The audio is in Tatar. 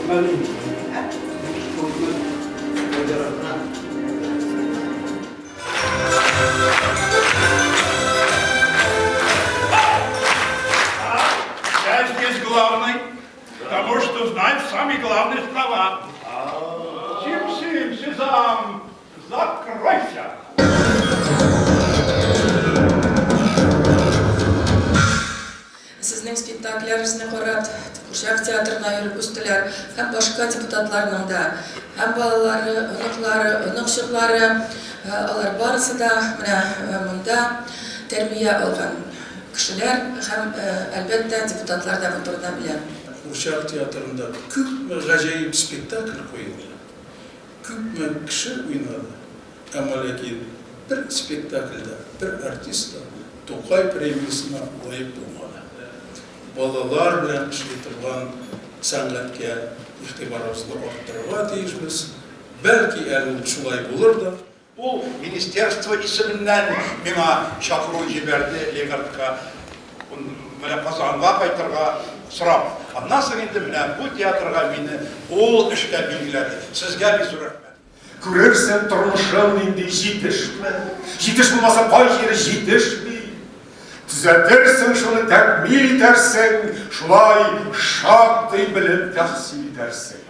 Я здесь главный, потому что знаю самые главные слова. Сим-сим, сезам, закройся. Сезнең спектакльләрегезне карап, курчак театрына йөреп үстеләр һәм башка депутатларның да һәм балалары, оныклары, оныкчыклары, алар барысы да менә монда тәрбия алган кешеләр һәм, әлбәттә, депутатлар да бу турыда белә. Курчак театрында күпме гаҗәеп спектакль куелды, күпме кеше уйнады, Әмма ләкин бер спектакль дә, бер артист та Тукай премиясенә лаек булмады. Балалар белән эшли торган сәнгатькә игътибарыбызны арттырырга тиешбез. Бәлки әле ул шулай булыр да. Ул министерство исеменнән миңа чакыру җибәрде Легартка, менә Казанга кайтырга сорап. Аннан соң инде менә бу театрга мине ул эшкә билгеләде. Сезгә бик зур рәхмәт. Күрерсең, тормышың нинди җитешме, Җитеш булмаса, кай җире җитешми. Төзәтерсең шуны, тәкмил итәрсең, Шулай шактый белем тәхсил итәрсең.